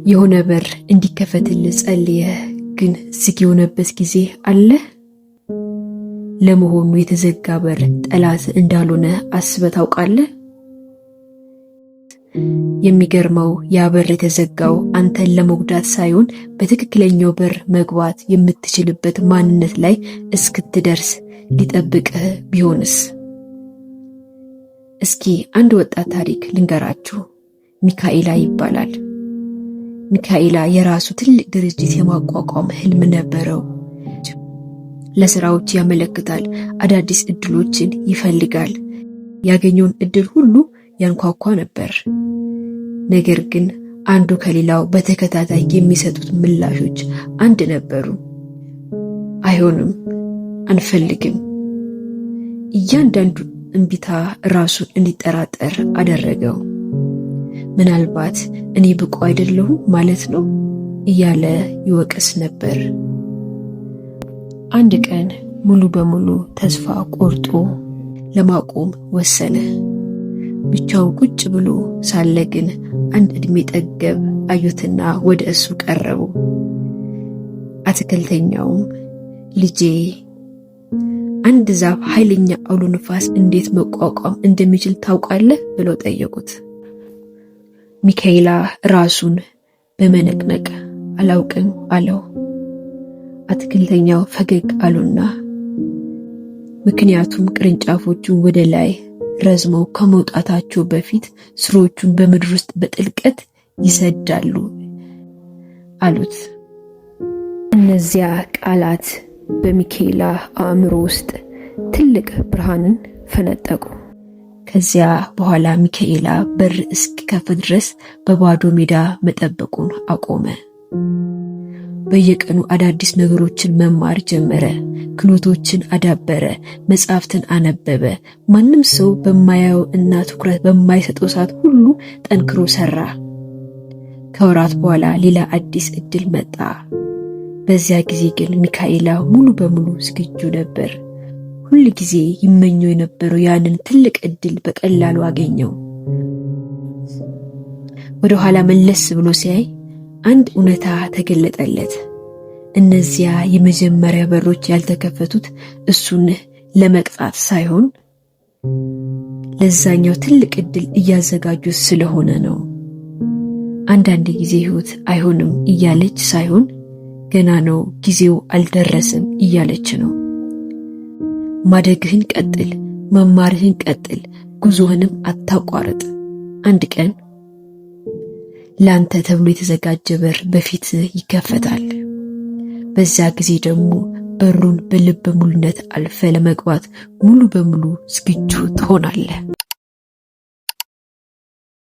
የሆነ በር እንዲከፈትልህ ጸልየህ ግን ዝግ የሆነበት ጊዜ አለ? ለመሆኑ የተዘጋ በር ጠላት እንዳልሆነ አስበህ ታውቃለህ? የሚገርመው ያ በር የተዘጋው አንተን ለመጉዳት ሳይሆን በትክክለኛው በር መግባት የምትችልበት ማንነት ላይ እስክትደርስ ሊጠብቅህ ቢሆንስ? እስኪ አንድ ወጣት ታሪክ ልንገራችሁ። ሚካኤላ ይባላል። ሚካኤላ የራሱ ትልቅ ድርጅት የማቋቋም ህልም ነበረው። ለስራዎች ያመለክታል፣ አዳዲስ እድሎችን ይፈልጋል። ያገኘውን እድል ሁሉ ያንኳኳ ነበር። ነገር ግን አንዱ ከሌላው በተከታታይ የሚሰጡት ምላሾች አንድ ነበሩ። አይሆንም፣ አንፈልግም። እያንዳንዱ እምቢታ ራሱን እንዲጠራጠር አደረገው። ምናልባት እኔ ብቁ አይደለሁም ማለት ነው እያለ ይወቅስ ነበር። አንድ ቀን ሙሉ በሙሉ ተስፋ ቆርጦ ለማቆም ወሰነ። ብቻውን ቁጭ ብሎ ሳለ ግን አንድ ዕድሜ ጠገብ አዩትና ወደ እሱ ቀረቡ። አትክልተኛውም ልጄ፣ አንድ ዛፍ ኃይለኛ አውሎ ንፋስ እንዴት መቋቋም እንደሚችል ታውቃለህ? ብለው ጠየቁት። ሚካኤላ ራሱን በመነቅነቅ አላውቅም አለው። አትክልተኛው ፈገግ አሉና ምክንያቱም ቅርንጫፎቹን ወደ ላይ ረዝመው ከመውጣታቸው በፊት ስሮቹን በምድር ውስጥ በጥልቀት ይሰዳሉ አሉት። እነዚያ ቃላት በሚካኤላ አእምሮ ውስጥ ትልቅ ብርሃንን ፈነጠቁ። ከዚያ በኋላ ሚካኤላ በር እስኪከፍት ድረስ በባዶ ሜዳ መጠበቁን አቆመ። በየቀኑ አዳዲስ ነገሮችን መማር ጀመረ። ክህሎቶችን አዳበረ። መጽሐፍትን አነበበ። ማንም ሰው በማያየው እና ትኩረት በማይሰጠው ሰዓት ሁሉ ጠንክሮ ሰራ። ከወራት በኋላ ሌላ አዲስ እድል መጣ። በዚያ ጊዜ ግን ሚካኤላ ሙሉ በሙሉ ዝግጁ ነበር። ሁል ጊዜ ይመኘው የነበረው ያንን ትልቅ እድል በቀላሉ አገኘው። ወደ ኋላ መለስ ብሎ ሲያይ አንድ እውነታ ተገለጠለት። እነዚያ የመጀመሪያ በሮች ያልተከፈቱት እሱን ለመቅጣት ሳይሆን ለዛኛው ትልቅ እድል እያዘጋጁት ስለሆነ ነው። አንዳንድ ጊዜ ሕይወት አይሆንም እያለች ሳይሆን ገና ነው፣ ጊዜው አልደረሰም እያለች ነው። ማደግህን ቀጥል፣ መማርህን ቀጥል፣ ጉዞህንም አታቋርጥ። አንድ ቀን ላንተ ተብሎ የተዘጋጀ በር በፊት ይከፈታል። በዛ ጊዜ ደግሞ በሩን በልበ ሙሉነት አልፈ ለመግባት ሙሉ በሙሉ ዝግጁ ትሆናለህ።